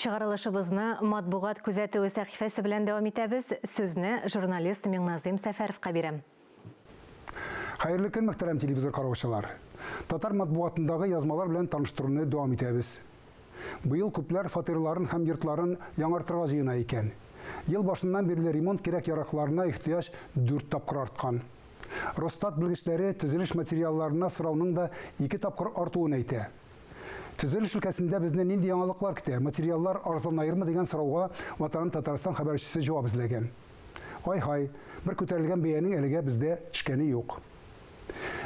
Чыгарылышыбызны матбугат күзәтүе сәхифәсе белән дәвам итәбез. Сүзне журналист Миңназыйм Сәфәровка бирәм. Хәерле көн, мөхтәрәм телевизор караучылар. Татар матбугатындагы язмалар белән таныштыруны дәвам итәбез. Быел күпләр фатирларын һәм йортларын яңартырга җыена икән. Ел башыннан бирле ремонт кирәк-яракларына ихтыяҗ дүрт тапкыр арткан. Росстат белгечләре төзелеш материалларына сорауның да ике тапкыр артуын әйтә. Төзелеш өлкәсендә безне нинди яңалыклар көтә, материаллар арзанаермы дигән сорауга Ватаным Татарстан хәбәрчесе җавап эзләгән. Ай-һай, бер күтәрелгән бәянең әлегә бездә төшкәне юк.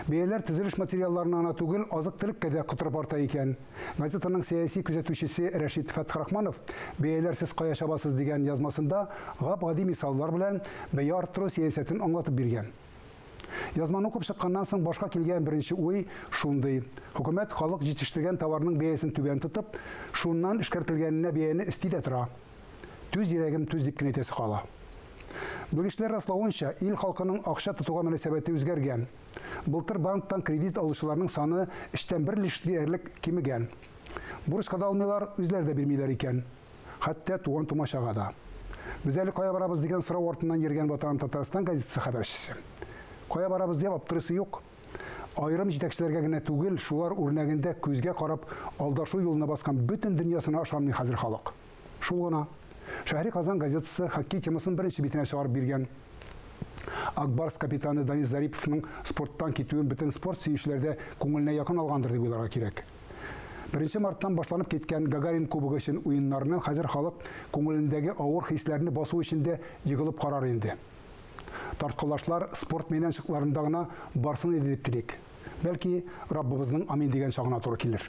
Бәяләр төзелеш материалларына гына түгел, азык-төлеккә дә котырып арта икән. Газетаның сәяси күзәтүчесе Рәшит Фәтхрахманов Бәяләр сез кая чабасыз дигән язмасында гап-гади мисаллар белән бәя арттыру сәясәтен аңлатып биргән. Язманы укып чыкканнан соң башка килгән беренче уй шундый, хөкүмәт халык җитештергән товарның бәясен түбән тотып, шуннан эшкәртелгәненә бәяне өсти дә тора. Түз, йөрәгем, түз дип кенә әйтәсе кала. Белгечләр раславынча, ил халкының акча тотуга мөнәсәбәте үзгәргән. Былтыр банктан кредит алучыларның саны өчтән бер өлеш диярлек кимегән. Бурычка да алмыйлар, үзләре дә бирмиләр икән. Хәтта туган-тумачага да. Без әле кая барабыз дигән сорау артыннан йөргән Ватаным Татарстан газетасы хәбәрчесе. Кая барабыз дип аптырыйсы юк. Аерым җитәкчеләргә генә түгел, шулар үрнәгендә күзгә карап алдашу юлына баскан бөтен дөньясына ышанмый хәзер халык. Шул гына. Шәһри Казан газетасы хоккей темасын беренче битенә чыгарып биргән. Ак Барс капитаны Данис Зариповның спорттан китүен бөтен спорт сөючеләр дә күңеленә якын алгандыр дип уйларга кирәк. Беренче марттан башланып киткән Гагарин кубогы өчен уеннарны хәзер халык күңелендәге авыр хисләрне басу өчен дә егылып карар инде. Тарткалашлар спорт мәйданчыкларында гына барсын иде дип телик. Бәлки, Раббыбызның амин дигән чагына туры килер.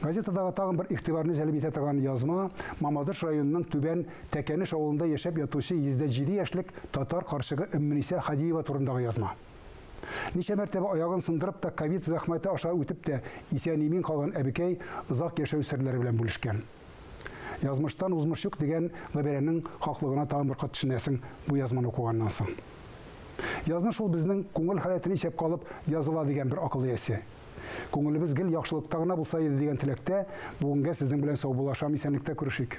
Газетадагы тагын бер игътибарны җәлеп итә торган язма Мамадыш районының Түбән Тәкәнеш авылында яшәп ятучы 107 яшьлек татар карчыгы Өммениса Хадиева турындагы язма. Ничә мәртәбә аягын сындырып та ковид зәхмәте аша үтеп тә исән-имин калган әбекәй озак яшәү серләре белән бүлешкән. Язмыштан узмыш юк дигән гыйбарәнең хаклыгына тагын бер кат төшенәсең бу язманы укыганнан соң. Язмыш ул безнең күңел халәтен исәпкә алып языла дигән бер акыл иясе. Күңелебез гел яхшылыкта гына булса иде дигән теләктә бүгенгә сезнең белән саубуллашам, исәнлектә күрешик.